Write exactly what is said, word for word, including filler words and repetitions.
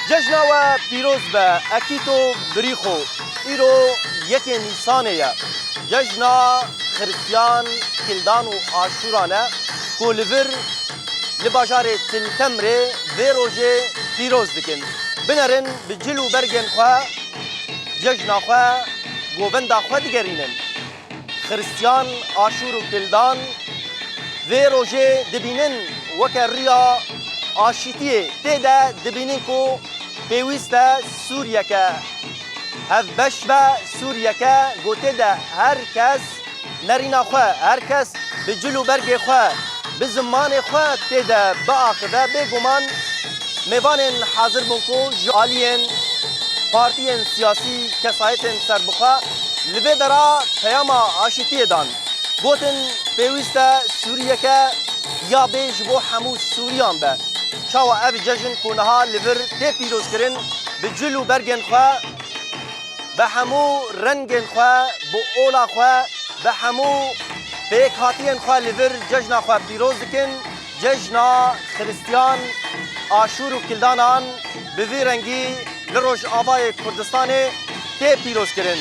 Cejna we pîroz be, Ekîto Birîxo. Îro yekê Nîsanê ye. Cejna Xiristiyan, Kildan û Aşûran e ku li vir li bajarê Til Temrê vê rojê pîroz dikin. Binerin bi cil û bergên xwe cejna xwe, govenda xwe digerînin. Xiristiyan, Aşûr û Kildan vê rojê dibînin weke riya aşîtiyê. Tê de dibînin ku pêwîst e Sûriyeke hevbeş be, Sûriyeke ku tê de her kes nerîna xwe, her kes bi cil û bergê xwe, bi zimanê xwe tê de biaxive. Bêguman mêvanên hazir bûn ku ji aliyên partiyên siyasî, kesayetên serbixwe li vê dera peyama aşîtiyê dan. Gotin, pêwîst e Sûriyeke ya bê ji bo hemû Sûriyan be. Çawa ev cejn ku niha li vir tê pîrozkirin, bi cil û bergên xwe, bi hemû rengên xwe, bi ola xwe, bi hemû pêkhatiyên xwe li vir cejna xwe pîroz dikin. Cejna Xiristiyan, Aşûr û Kildanan bi vî rengî li Rojavayê Kurdistanê tê pîrozkirin.